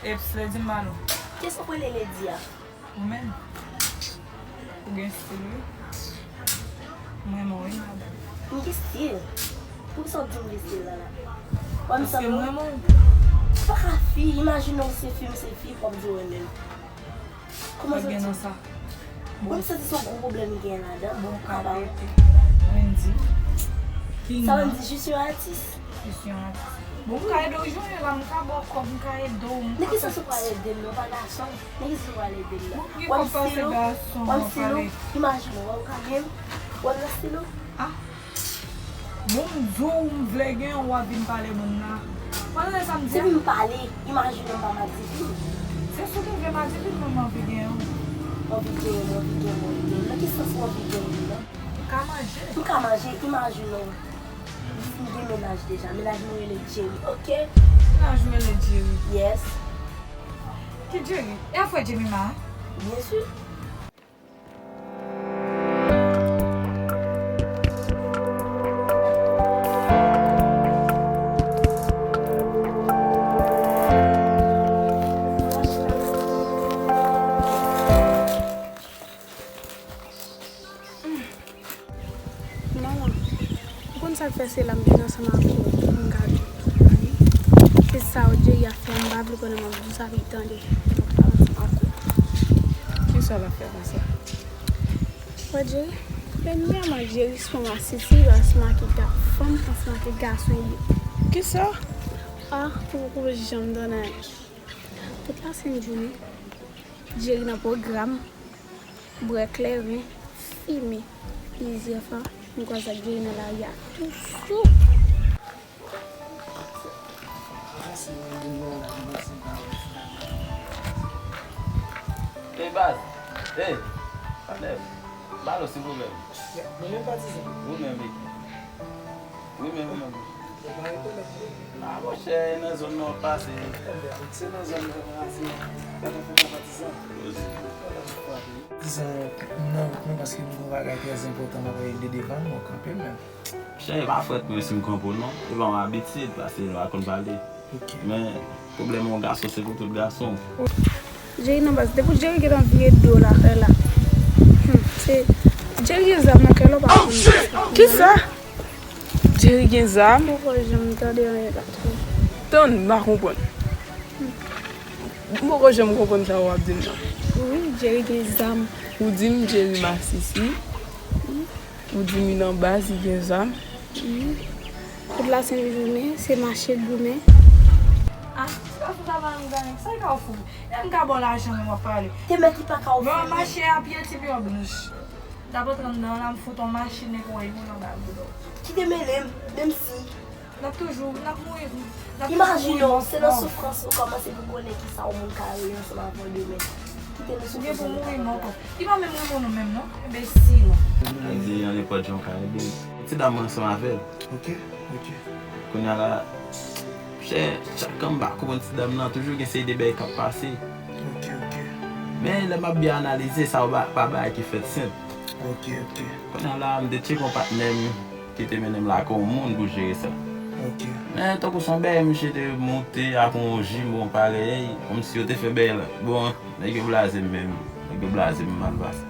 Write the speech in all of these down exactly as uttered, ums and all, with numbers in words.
Eps, Lady Malo. Kiyès w ap rele Lady a? Ou menm? Ou gen stil, wi. Mwen renmen w, wi, madanm. M gen stil? Poukisa w ap di m gen stil la, la? Wè m sanble w? Paske mwen renmen w. Ou pa ka fi, imajine w se fi, m se fi, w ap di w renmen m. Kòman sa gen nan sa? Bon, m santi se yon gwo pwoblèm m genyen ladan. Bon, m ka ba w. Wendy. Sa Wendy, je suis un artiste. Je suis un artiste. Bon, m ka ede w jwenn la, m ka ba w kòb, m ka ede w. Nan ki sans ou pral ede m nan, ou pa gason? Nan ki sans ou pral ede m nan? Bon, ki kòb pa se gason, w ap pale. Imajine w, ou ka gen, wè m nan stil ou? Ah. Bon, m di w m vle gen w, w ap vin pale moun nan. Pandan sa m di a. Se vin pale, imajine m pa madivin. Se si w te vle madivin, mwen m anvi gen w. Anvi gen w, anvi gen w, anvi gen w. Nan ki sans ou anvi gen w nan? M ka manje. M ka manje, imajine w. M gen mennaj deja. Mennaj mwen rele Jerry, oke? Mennaj ou rele Jerry? Yes. Ki Jerry? E a frè Jemima a? Byen si. Manman, ou konn sa k fè se la m vin ansanm ak ou pou m gade w. Se sa Jerry ap fè, m pa vle konnen m ap di w sa pou l tande. Kisa l ap fè konsa? Wè Jerry, premyèman Jerry se yon masisi, l ap make fanm, l ap make gason li. Kisa? Ah, ou poko janm tande anyen. Tout lasent jounen, Jerry nan pwogram. Bwè kleren, fimen, plizyè fwa, m kwaze ak Jerry nan lari a toujou. Ey baz, ey, anlè, balo silvouplè. Mwen menm patizan. Ou menm wi. Wi, men, men, men. Ah, monchè, e nan zòn nan w ap pase. Ebyen, se nan zòn nan, se nan zòn nan, patizan. Patizan, m nan wout mwen paske m gen yon bagay trè enpòtan m ap regle devan nou, kanpe menm. Monchè, e pa frèt mwen si m kanpe w non. E pa yon abitid, paske nou pa konn pale. Ok. Men, pwoblèm yon gason, se pou tout gason. Jerry nan baz. Depi Jerry gentan vire do l atè la. Hmm, se Jerry gen zam nan kè l, ou pa konn. Kisa? Jerry gen zam? M poko janm tande anyen la. Tann, m pa konprann. M poko janm konprann sa w ap di m nan. Wi, Jerry gen zam. Ou di m Jerry masisi. Ou di m li nan baz, li gen zam. Wi. Tout lasent jounen, se mache goumen. Ah, ti gason sa pa nan goumen. Sa l ka ofri w? Lè m ka ba w lajan, men w ap pale. Te mèt li pa ka ofri. Men w ap mache a pye ti pye blanch. T ap antre anndan an la, m fout on machin netwaye pou l anba bouda w. Ki te mele m, menm si. N ap toujou, n ap mouri, n ap toujou mouri. Imajine w, se nan soufrans ou kòmanse pou konnen kisa yon moun ka rele ansanm avè w demen. Kite nou soufri pou nou. Ou gen pou mouri mò kò. Li pa menm renmen w non menm non, enbesil. Li di an nenpòt jan w ka ede l. Ti dam mwen ansanm avè l. Ok, ok. Kounye a la, chè, chak kan m pa konprann ti dam nan, toujou gen seri de bagay k ap pase. Ok, ok. Men lè m ap byen analize, sa yo pa, pa bagay ki fèt senp. Ok, ok. Kounye a la, m te tcheke yon patnè m ki te mennen m lakay yon moun pou jere sa. Ok. Men tankou se yon bagay misye te monte ak yon jimo parèy, kòmsi yo te fè bagay la. Bon, nèg yo blaze m menm. Nèg yo blaze m mal pase.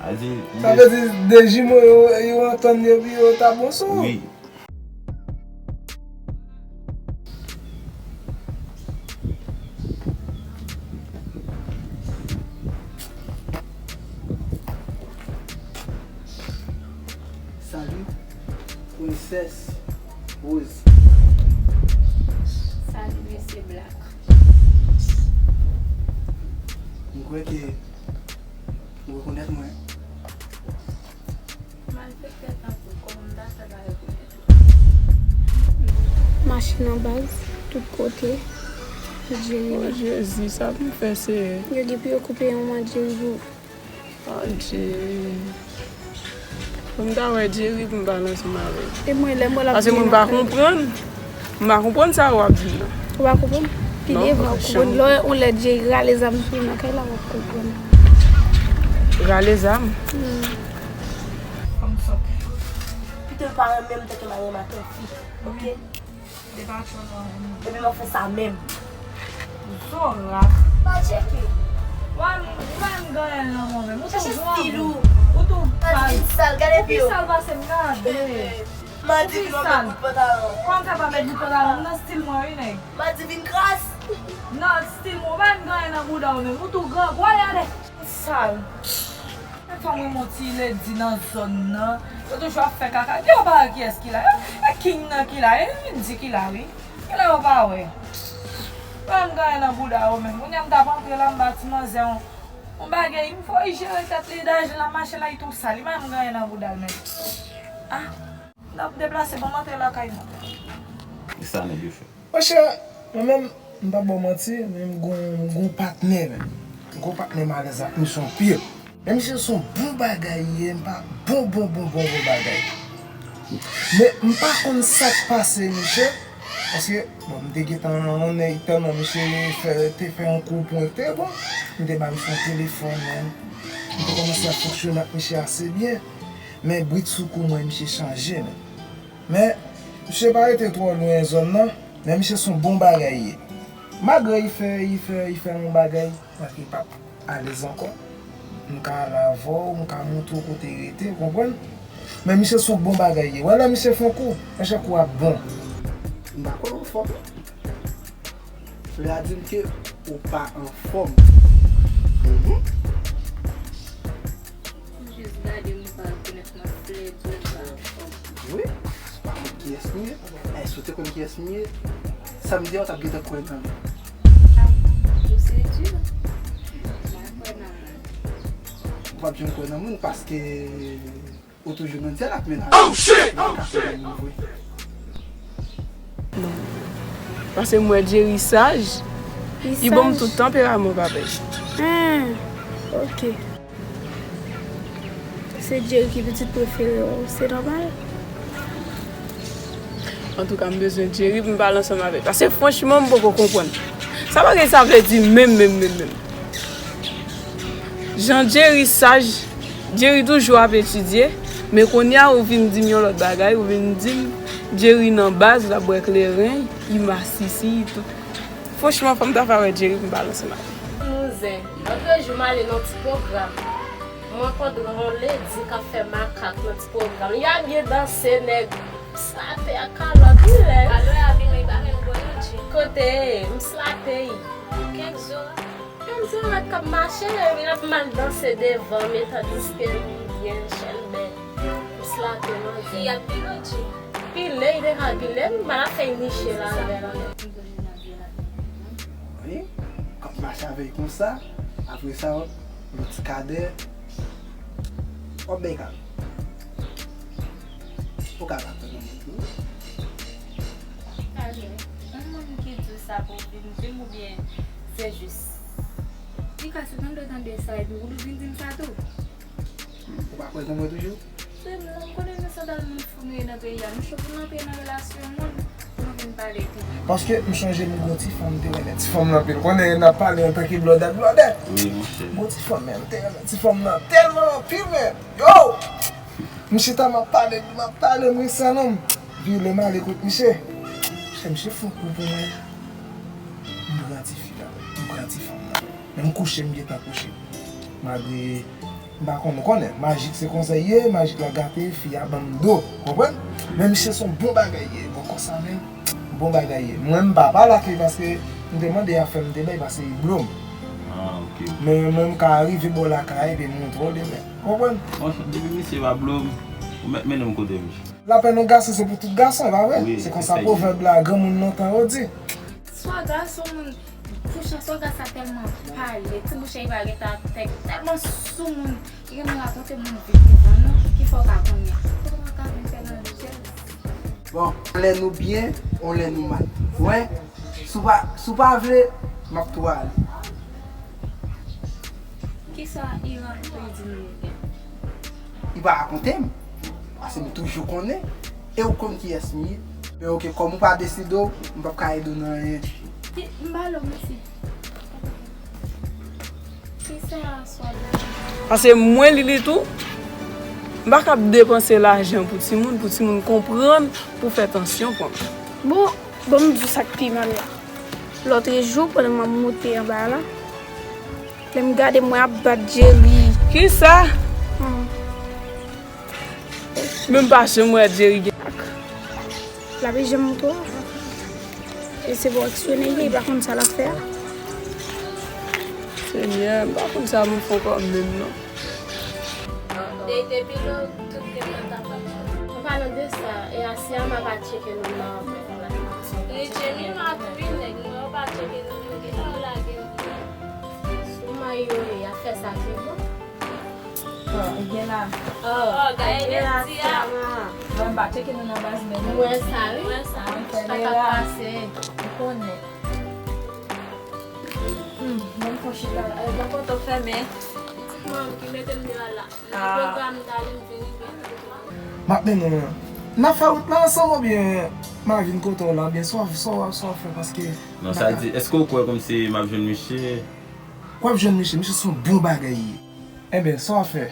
Sa vle di, de jimo yo, yo antann yo, epi yo ta bon sou ou? Wi. Salut, Princess Rose. Salut, Mesye Black. M kwè ke ou rekonèt mwen. Malfektè tankou w, kòman m ta fè pa rekonèt ou? Machin an baz, tout kote. Jerry. O Jezi, sa pou m fè, Seyè? Yo gen pou yo koupe yon mwa Jerry pou ou. Adje. Pou m ta wè Jerry pou m pale ansanm avè l. E mwen, lè m wè l ap vini nan kay. Paske mwen pa konprann. M pa konprann sa w ap di m nan. Ou pa konprann? Pi devan w konprann. Lè yon lè Jerry rale zam sou ou nan kay la, w ap konprann. Rale zam? Hmm. Fanm sòt. Pito l pa renmen m tanke m al renmen ak yon fi. Ok? Depa tchòl an. Epi m ap fè sa menm. Zora. Pa tcheke. Ou pa menm gen anyen nan men w menm. Ou tou gran. Chèche stil ou. Ou tou sal. Ou pi sal pase m, gade. Madivin, w ap met bout pantalon. Kòman w fè pa met bout pantalon? M nan stil mwen, wi, nèg. Madivin kras. Nan stil mwen, ou pa menm gen anyen nan bouda w menm. Ou tou gran. Gwa, gade. Sal. E fanm wi, yon ti ledi nan zòn nan. Yo toujou ap fè kaka. Yo pa wè kiyès ki la. E King nan ki la. E Wendy ki la, wi. Kilè yo pa wè? Ou pa menm gen anyen nan bouda yo menm. Kounye a m t ap antre la, m ba ti manzè yon, yon bagay. M fè wi jere tèt li, daj la mache la, li tou sal. Li pa menm gen anyen nan bouda l menm. Ah, m t ap deplase, ban m antre lakay mwen. E sa nèg yo fè? Monchè, mwen menm, m p ap ba w manti, men m gon, m gon patnè menm. M gon patnè m alèz ak misye anpil. Men misye se yon bon bagay li ye, m pa bon, bon, bon, bon, bon bagay. Men m pa konn sa k pase misye, paske, bon, m te gentan yon nèg tèlman misye fè, te fè yon kou pwen te bon, m te ba misye yon telefòn, men m te kòmanse ap fonksyone ak misye ase byen. Men brit sou kou mwen, misye chanje, men. Men, misye pa rete twò lwen zòn nan, men misye se yon bon bagay li ye. Malgre li fè, li fè, li fè yon bagay, paske li p ap alèz ankò. M ka ale avè w, m ka montre w kote l rete, w konprann? Men misye se yon bon bagay li ye. Wè lè misye fè yon kou, monchè, kou a bon. M pa kwè w anfòm non. Vle a di m ke ou pa anfòm. Mhm. Ou jis gade m, ou pa rekonèt mwen flè di w pa anfòm. Wi, ou pa konn kiyès m ye. Èske ou te konn kiyès m ye? Sa m di a, ou t ap gentan kwè nan li. Ah, ou se di. M pa kwè nan moun. Ou p ap janm kwè nan moun paske ou toujou nan dyèl ak mennaj ou. Oh, shit! Ou pa ka kwè nan moun vre. Non. Paske m wè Jerry saj. Li bon m tout tanperaman, papa. Hmm. Ok. Se Jerry ki pitit prefere w, se nòmal. Antouka, m bezwen Jerry pou m pale ansanm avè l. Paske franchman, m poko konprann. Sa bagay sa vle di menm, menm, menm, menm. Jan Jerry saj, Jerry toujou ap etidye, men kounye a ou vin di m yon lòt bagay, ou vin di m Jerry nan baz, l ap bwè kleren, li masisi, li tout. Franchman, fò m ta fè wè Jerry pou m pale ansanm avè l. Nou zen. Lòt jou, m ale nan ti pwogram. M rankontre yon ledi k ap fè makak nan ti pwogram. Li abye danse, nèg. M slape ak kalòt, wi, nèg. Alò, y ap vin, li pa menm bon, non, Jim. Kote? M slape, wi. Kèk zo. Kèk zo nèg k ap mache, l ap mal danse devan, men tandiske li byen chèlbè. M slape, non, Jim. Fi ap pile, Jim. Pile, li deja pile, m pa fè niche la, avè la. Wi, k ap mache avè l konsa, apre sa, yon ti kadè, w ap bay kal. Ou ka pa tann yon moun tou. Alò, yon moun ki di w sa pou w vin di m oubyen se jis? Li ka se tande tande sa epi ou vin di m sa tou. Ou pa kwè nan mwen toujou? Se m nan, m konnen nan sandal moun fou nou ye nan peyi a. Nou cho pou n antre nan relasyon moun, pou nou vin pale pi. Paske m chonje m gon ti fanm m te renmen ti fanm nan anpil. Konnen n ap pale antanke blòdè ak blòdè. Wi, monchè. Gon ti fanm, men m te renmen ti fanm nan tèlman anpil, men. Yo! M chita, m ap pale, m ap pale, m ri san non m. Epi lè m ale kot misye, misye, misye fè yon kou pou mwen. M pran ti fi la, m pran ti fanm nan. Men m kouche, m gentan kouche. Malgre, m pa konn, ou konnen, majik se konsa l ye, majik la gate, fi a ban m do, konprann? Men misye se yon bon bagay ye, bon konsa menm, bon bagay ye. Mwen, m pa pale ak li paske m te mande a fè m te bay paske li blo m. Ah, ok. Men mwen, m ka rive bò lakay epi m montre w demen. Konprann? Bon, depi misye pa blo m, Men, mennen m kote misye. Lapenn yon gason se pou tout gason, e pa vre? Wi, se konsa pwovèb la, granmoun lontan yo di. Swaga se yon moun, pou chan Swaga sa tèlman pale, ti bouch li pa gen ta tèk, tèlman soumoun, li renmen rakonte moun vi devan nou, ki fè w pa konnen. Ou pa ka vin fè nan jèz. Bon, on lè nou byen, on lè nou mal. Wè, si w pa, si w pa vle, m ap tou ale. Kisa Iran te di nou? Li pa rakonte m. Paske m toujou konnen. E ou konn kiyès m ye. Men oke, kòm ou pa deside w, m p ap ka ede w nan anyen. M ba l, mèsi. Kisa Swaga? Paske mwen, Lili tou, m pa kab depanse lajan pou timoun, pou timoun konprann, pou fè tansyon pran. Bon, bon, m di w sa k pi mal la. Lòtrejou, pandan m ap monte anba la, lè m gade, m wè y ap bat Jerry. Kisa? Hmm. Menm pa janm wè Jerry gen. Ak, l ap janm montre w. E se bò eksyonè li ye, li pa konn sa l ap fè a. Senyè, m pa konn sa m fè ankò menm non. An palan de sa, e Asiama pa tcheke nou nan. Li Jemima tou wi nèg, mwen yo pa tcheke nou, nou gentan lage nou. Sou may yo ye, y ap fè sa ki bon. Oh, gen la. Oh, gen la, Asiama. Bon, m pa tcheke nou nan baz men. Mwen sa wi. Mwen sa. Sa k ap pase. Ou konnen. Hmm, bon, fò chita la. Bon, pòt ou fèmen. Pitit mwen ki mete m deyò la. Nan pwogram m t ale, m vini byen. M ap mennen w. N ap fè wout la ansanm oubyen m a vin kote w la oubyen sa w ap, sa w ap, sa w ap fè paske. Non, sa di, èske w kwè kòmsi m ap jwenn misye? W ap jwenn misye, misye se yon bon bagay li ye. Enben, sa w ap fè?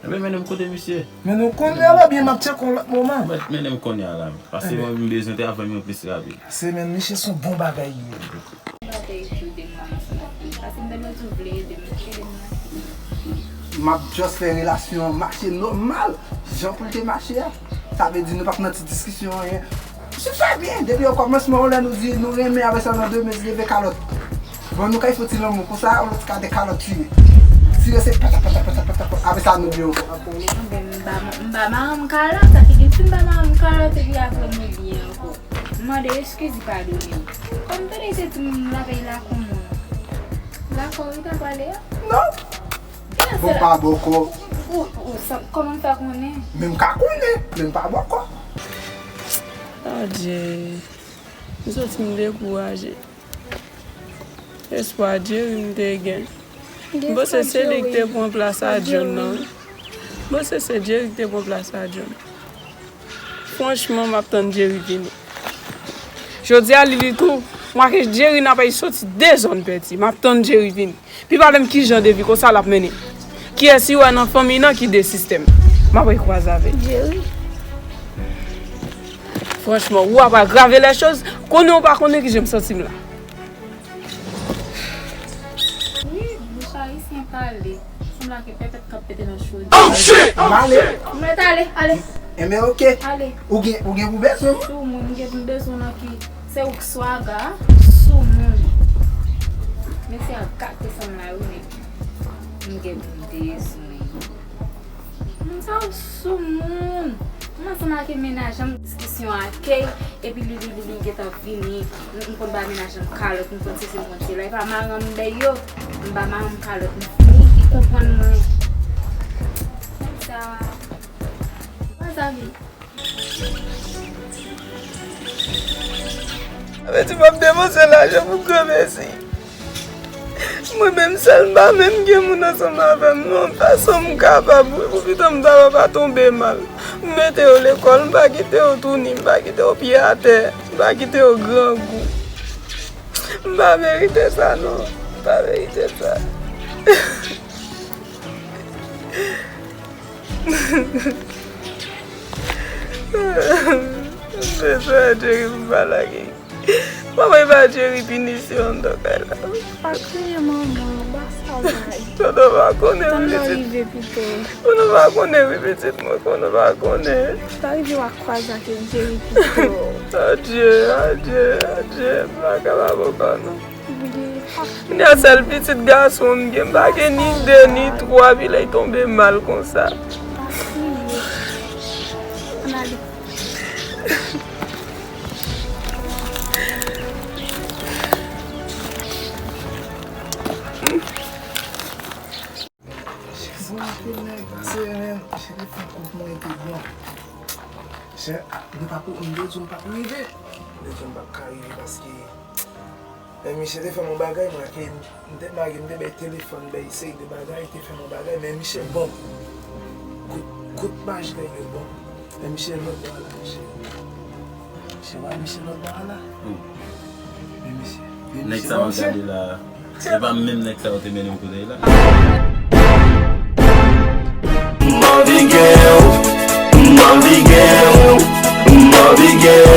Enben, mennen m kote misye. Mennen w kounye a la oubyen m ap tcheke w lòt moman? Mèt mennen m kounye a la. Paske mwen, m bezwen travay mwen plis rapid. Semenn, misye se yon bon bagay li ye. Ou pa te ede m ansanm ak li. Paske m te di w vle ede m, ede m nan. M ap just fè relasyon an mache nòmal, jan pou l te mache a. Sa vle di nou p ap nan ti diskisyon anyen. Se sa byen, depi okòmansman, yon lè nou di nou renmen, apre sa nan demen, leve kalòt. Bon, nou kay fè ti lanmou konsa, yon lòt ti ka de kalòt tire. Tire se pata, pata, pata, pata, pata, apre sa nou byen ankò. Enben, m ba, m ba manman m kalòt, sa ki gen si m ba manman m kalòt, epi apre nou byen ankò. M mande eskiz, li padone m. Kòm m tande se timoun m lapèy la kouman. Dakò, wi, ta pale a? Non. Bon, pa bòkò. Ou, ou, sa, kòman m fè konnen? Men m ka konnen, men m pa bòkò. Adye. M santi m dekouraje. Espwa Jerry m te gen. M panse se li ki te pran plas a John nan, wi. M panse se Jerry ki te pran plas a John. Franchman, m ap tann Jerry vini. Jodi a, Lili tou, m wè ke Jerry n ap al soti de zòn pèdi. M ap tann Jerry vini. Pi pa menm ki jan de vi konsa l ap mennen. Kiyès li wè nan fanmi nan ki de sistèm? M ap rekwaze avè l. Jerry. Franchman, ou ap agrave lè choz. Konnen ou pa konnen ki jan m santi m la. Wi, bouch ayisyen pale. Sanble ke pèpèt k ap pete nan chodyè. Oh, shit! M ale. M mèt ale, ale. Enben, oke. Ale. Ou gen, ou gen pou bezwen mwen? Soumoun, m gen pou bezwen nan ki. Se ou k swaga, soumoun. Mesye a gate san m la, wi, nèg. M gen pou bezwen. Moun sa yo soumoun. M ansanm ak mennaj an, diskisyon akèy, epi li, li, li, li gentan vini. M, m konn ba mennaj an kalòt, m konn sesi, m konn sela. E pa maranm m bay yo, m ba maranm kalòt, m fini, li konprann mwen. Konsa, pa sa vin. Sa vle di m ap depanse lajan pou granmesi. Mwen menm sèl m pa menm gen moun ansanm avè m non. M fè sa m kapab wi pou pitit m ta pa tonbe mal. M mete yo lekòl, m pa kite yo touni, m pa kite yo pye atè, m pa kite yo grangou. M pa merite sa non. M pa merite sa. M bezwen Jerry pou m pa lage. Manman, e pa Jerry pinisyon anndan kay la. Pa kriye manman, ba sa bay. Tonton pa konnen wi pitit. Tonton pa konnen wi pitit mwen, konnen pa konnen. Pa rive w a kwaze ak Jerry pito. Adye, adye, adye, m pa kapab ankò non. Kounye a sèl pitit gason m gen, m pa gen ni de ni twa, pi lè l tonbe mal konsa. N ale. Chè, se manke nèg, pase, men, chè, te fè kont mwen te bon. Chè, m pa pou, m te di w m p ap rive. M te di w m p ap ka rive paske, men misye te fè m yon bagay, mwen ke m te mare, m te bay telefòn, bay seri de bagay, te fè m yon bagay, men misye bon. Kout, kout maj nèg yo bon. Men misye lòt bò a la, misye. Misye, wè, misye lòt bò a la. Hmm. Men misye, men Nèg misye sa w ap gade la, se pa menm nèg sa yo te mennen m kote la. M anvi gen w, m anvi gen w, m anvi gen